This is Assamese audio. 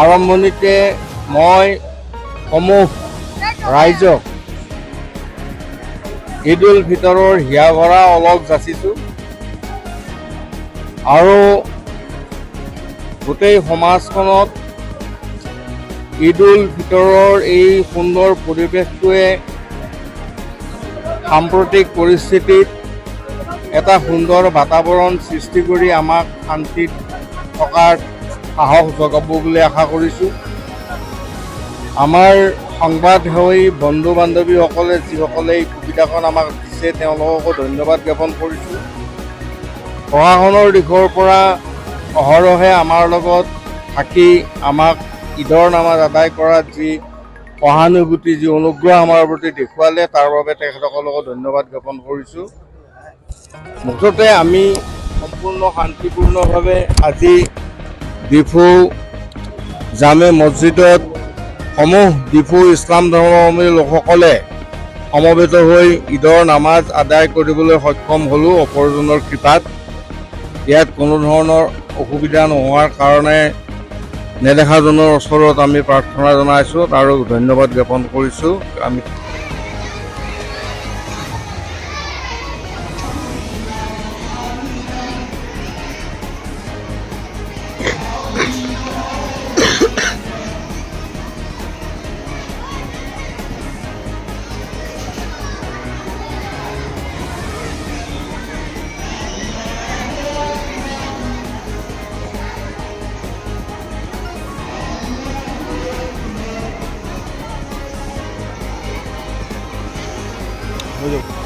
আৰম্ভণিতে মই সমূহ ৰাইজক ঈদ উল ফিতৰৰ হিয়া ভৰা অলপ যাচিছোঁ আৰু গোটেই সমাজখনত ঈদ উল ফিতৰৰ এই সুন্দৰ পৰিৱেশটোৱে সাম্প্ৰতিক পৰিস্থিতিত এটা সুন্দৰ বাতাবৰণ সৃষ্টি কৰি আমাক শান্তিত থকাৰ সাহস জগাব বুলি আশা কৰিছোঁ। আমাৰ সংবাদসেৱী বন্ধু বান্ধৱীসকলে যিসকলে এই সুবিধাখন আমাক দিছে তেওঁলোককো ধন্যবাদ জ্ঞাপন কৰিছোঁ। প্ৰশাসনৰ দিশৰ পৰা অহৰহে আমাৰ লগত থাকি আমাক ঈদৰ নামাজ আদায় কৰাত যি সহানুভূতি, যি অনুগ্ৰহ আমাৰ প্ৰতি দেখুৱালে তাৰ বাবে তেখেতসকলকো ধন্যবাদ জ্ঞাপন কৰিছোঁ। মুঠতে আমি সম্পূৰ্ণ শান্তিপূৰ্ণভাৱে আজি ডিফু জামে মছজিদত সমূহ ডিফু ইছলাম ধৰ্মাৱলম্বী লোকসকলে সমবেত হৈ ঈদৰ নামাজ আদায় কৰিবলৈ সক্ষম হ'লোঁ অপৰজনৰ কৃপাত। ইয়াত কোনো ধৰণৰ অসুবিধা নোহোৱাৰ কাৰণে নেদেখাজনৰ ওচৰত আমি প্ৰাৰ্থনা জনাইছোঁ আৰু ধন্যবাদ জ্ঞাপন কৰিছোঁ। আমি हो जाओ।